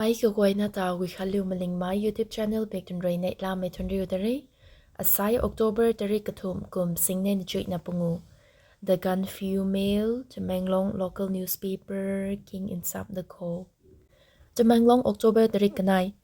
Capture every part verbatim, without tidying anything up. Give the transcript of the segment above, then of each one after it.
Ai kaguayna ta Guikhanliu Malingmei YouTube channel bak tun rui neihlamei thuanriu ta re. Asai October tarik kathumh kum singnei na chuihna pungu. The Gaanphiu Mail, Tamenglong local newspaper king in sap the kho. Tamenglong, October tarik kanei.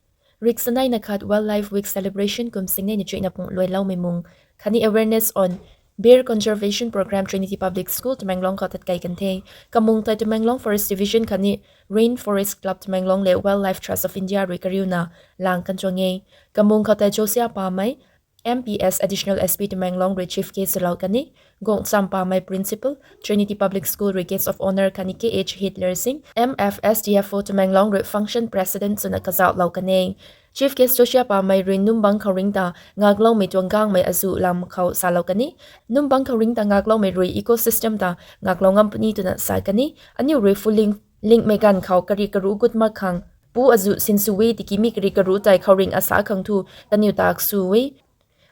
Rik sanei na khat Wildlife Week celebration kum singnei na chuihna pung luailoumei mung khatni awareness on bear conservation program Trinity Public School Tamenglong khou tatkei kan the. Kamung tei Tamenglong Forest Division khatni Rainforest Club Tamenglong le Wildlife Trust of India rui kariuna lang kan tuang e. Kamung khou tei Josia Pamei, M P S, Additional S P Tamenglong rui chief guest swlou kan e. Gongcham Pamei, Principal, Trinity Public School rui guest of honour khatni K H Hitler Singh, M F S D F O Tamenglong rui function president swna kazauhlou kan e. Chief guest Josia Pamei rui Numbang khou ringc ta ngakloumei tuang gangmei azuh lam khou salou kan e. Numbang khou ringc ta ngakloumei rui ecosystem ta ngaklou ngam puni twna sa kan e. Aniu rui phuling lingmei ganv khou kari karuh gut mak khang pu azuh sinsw e, tiki mi kari karuh tei khouringh asa khang thu kaniw tak sw e.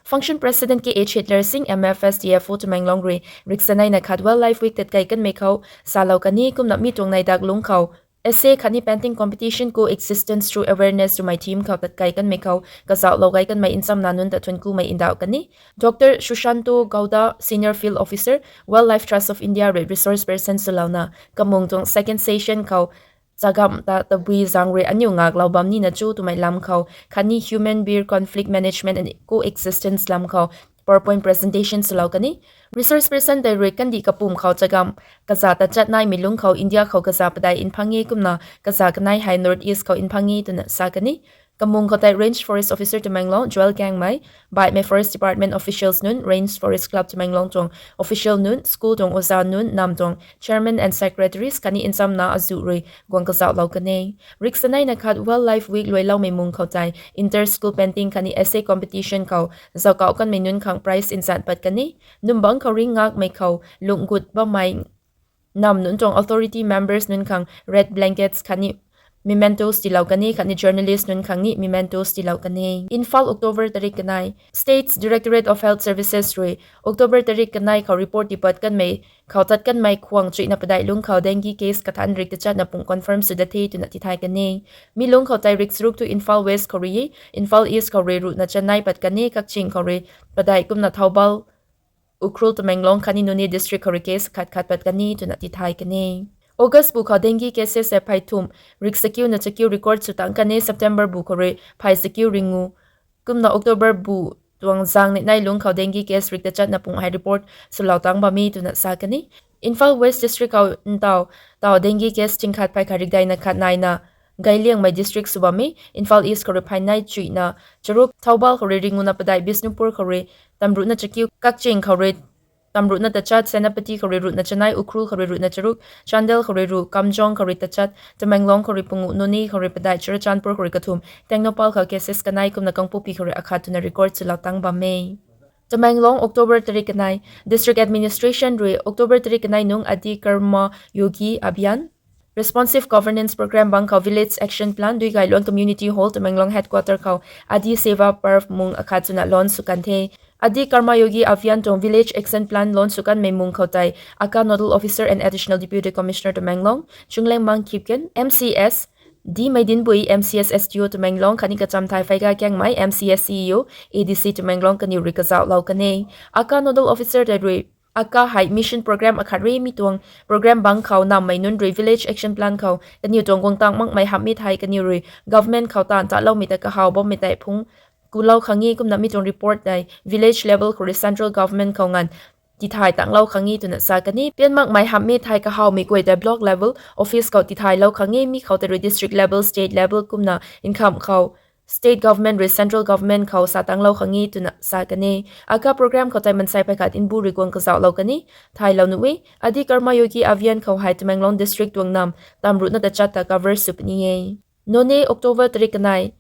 Function President K H Hitler Singh, M F S D F O Tamenglong rui rik sanei na khat Wildlife Week tatkei kanmei khou salou kan e. Kumna mi tuang nei dak lungc khou essay khatni painting competition, Co-existence through awareness twmei theme khou tatkei kanmei khou kazauhlou gay kanmei nchamna nunc ta thuan kumei ndauh kan e. Doctor Sushanto Gowda, Senior Field Officer, Wildlife Trust of India rui resource person swlouna kamung tuang second session khou chagamv ta tabui zaeng rui aniu ngaklou bam nina cho twmei lam khou khatni human bear conflict management and co-existence lam khou PowerPoint presentation swlou kan e. Resource person tei rui kandih kapumc khou chagamv kaza tachat naimei lungc khou India khou kaza padeih nphang e, kumna kaza kanei hei North East khou nphang e twna sa kan e. Kamung khou tei Range Forest Officer Tamenglong Joel Gangmei, baihmei Forest Department officials nunc, Range Forest Club Tamenglong tuang official nunc, school tuang oza nunc, nam tuang chairman and secretaries khatni nchamna azuh rui guang kazauhlou kan e. Rik sanei na khat Wildlife Week luailoumei mung khou tei inter school painting khatni essay competition khou zaukauh kanmei nunc khang prize nzan pat kan e. Numbang khou ringc ngakmei khou lungc gut bammei nam nunc tuang authority members nunc khang red blankets khatni mementos tiilou kan e, khatni journalist nunc khang ni mementos tiilou kan e. Imphal, October tarik kanei. States Directorate of Health Services rui October tarik kanei khou report tipat kanmei khou tat kanmei khwang chuihna padeih lungc khou dengue case kathanc rik tachatna pung confirm sw da the twna tithay kan e. Mi lungc khou tei rik charuk thu Imphal West khou rui e, Imphal East khou rui ruhna chanei pat kan e, Kakching khou rui padeih kumna Thoubal, Ukhrul, Tamenglong khatni Noney district khou rui case khat khat pat kan e twna tithay kan e. August bu khou dengue cases hei phey thumh rik sakiuna chakiu record sw tang kan e, September bu khou rui phey sakiu ringu, kumna October bu tuang zaeng neih nei lungc khou dengue case rik tachatna pung hei report swlou tang bam e twna sa kan e. Imphal West district khou ntaw taw dengue case ching khat phey khat rik deina khat naina gayliangmei district sw bam e. Imphal East khou rui phey nei chuihna charuk, Thoubal khou rui ringuna padeih, Bishnupur khou rui tamruhna chakiu, Kakching khou rui tamruhna tachat, Senapati khou rui ruhna chanei, Ukhrul khou rui ruhna charuk, Chandel khou rui ruh, Kamjong khou rui tachat, Tamenglong khou rui pungu, Noney khou rui padeih, Churachandpur khou rui kathumh, Tengnoupal khou cases kanei kumna Kangpokpi khou rui akhat twna record swlou tang bam e. Tamenglong, October tarik kanei. District Administration rui October tarik kanei nung Adi Karma Yogi Abhiyan Responsive Governance Program bang khou Village Action Plan Duigayluan Community Hall, Tamenglong Headquarter khou Adi Seva Parv mung akhat swna launch sw kan the. Adi Karma Yogi Abhiyan tuang Village Action Plan launch sw kanmei mung khou tei aka Nodal Officer and Additional Deputy Commissioner Tamenglong, Chunglengmang Kipgen, M C S, Dmeidinbui, M C S S D O Tamenglong khatni Kachamthai Pheiga Kengmei, M C S C E O, A D C Tamenglong kaniw rui kazauhlou kan e. Aka Nodal Officer tei rui aka hei mission program akhat re, mi tuang program bang khou nammei nunc rui Village Action Plan khou kaniw tuang guangtang makmei hamhmei thei kaniw rui government khou taanv taloumei ta kahaw bammei tei phungc kulou khang e, kumna mi tuang report tei village level khou rui central government khou nganv tithay tanglou khang e twna sa kan e. Pian makmei hamhmei thei kahawmei guay tei block level office khou tithaylou khang e, mi khou tei rui district level, state level kumna nkhamh khou state government rui central government khou sa tanglou khang e twna sa kan e. Aka program khou tei mansei phey khat nbu rui guang kazauhlou kan e. Thaylou nuh e, Adi Karma Yogi Abhiyan khou hei Tamenglong district tuang nam tamruhna tachat ta cover sw puni e. Noney, October tarik kanei.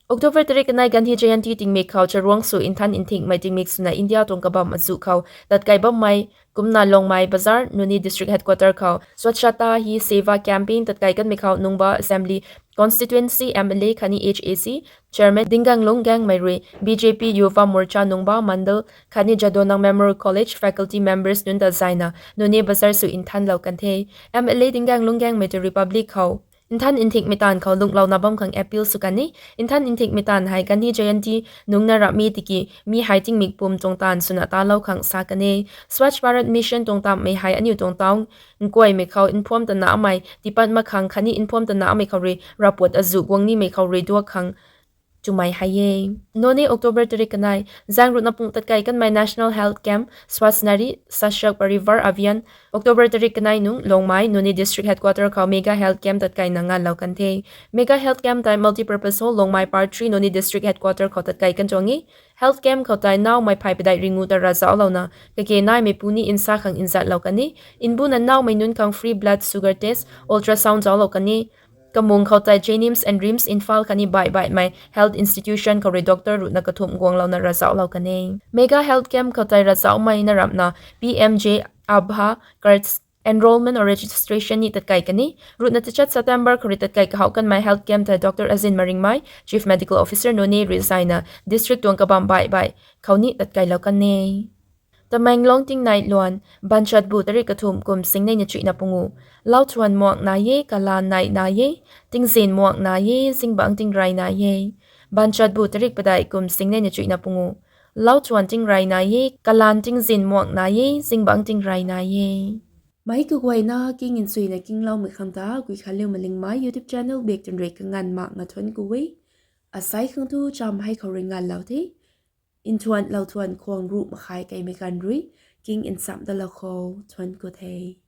October tarik kanei Gandhi Jayanti tingmik khou charuang sw nthan nthingmei tingmik swna India tuang kabam azuh khou tatkei bammei kumna Longmai Bazar, Noney District Headquarter khou Swachhata Hi Seva Campaign tatkei kanmei khou Nungba Assembly Constituency M L A khatni H A C Chairman Dinganglung Gangmei rui B J P Yuva Morcha Nungba Mandal khatni Jadonang Memorial College faculty members nunc ta zayna Noney Bazar sw nthanlou kan the. M L A Dinganglung Gangmei ta Republic khou Nthan nthingmei taanv khou lunglouna bam khang appeal sw kan e. Nthan nthingmei taanv hei Gandhi Jayanti nungc na rap mi tiki mi hei tingmik pum tuang taanv swna talou khang sa kan e. Swachh Bharat Mission tuang tammei hei aniu tuang taw nkuaymei khou nphuam tana amei tipat mak khang khatni nphuam tana amei khou rui rapuat azuh guang nimei khou rui duak khang twmei hei e. Noney, October tarik kanei. Zaeng ruhna pung tatkai kanmei National Health Camp Swasth Nari Sashakt Parivar Abhiyan, October tarik kanei nung Longmai, Noney District Headquarter khou Mega Health Camp tatkaina nganvlou kan the. Mega Health Camp tei Multipurpose Hall, Longmai Part three, Noney District Headquarter khou tatkai kan tuang e. Health Camp khou tei nawmei phay padeih ringu ta ravzauhlouna kake naimei pu ni nsa khang nzatlou kan e. Nbuna nawmei nunc khang free blood sugar test, ultrasound zauclou kan e. Kamung khou tei JNIMS and RIMS Imphal khatni baih baihmei health institution khou rui doctor ruhna kathumh guanglouna ravzauhlou kan e. Mega Health Camp khou tei ravzauhmei na ramhna PMJAYBHA cards enrollment or registration ni tatkai kan e. Ruhna tachat September khou rui tatkai kahouh kanmei health camp tei Doctor Azin Maringmei, Chief Medical Officer Noney rui zayna district tuang kabam baih baih khou ni tatkailou kan e. Tamenglong tingnei luan, Banchatbu tarik kathumh kum singnei na chuihna pungu. Lauthuan muang nai e, kalan nai nai e, tingzin muang nai e, zingbangc tingrey nai e. Banchatbu tarik padeih kum singnei na chuihna pungu. Lauthuan tingrey nai e, kalan tingzin muang nai e, zingbangc tingrey nai e. Meic kaguayna king nchuina kingloumei khang ta Guikhanliu Malingmei YouTube channel bak twn rui kanganv mak nga thuanc ku e. Asei khang tu cham hei khou rui nganvlou the. Nthuan lauthuan khwang ruh makhai keimei ganv rui king nchamh dalou khou thuanc ku the.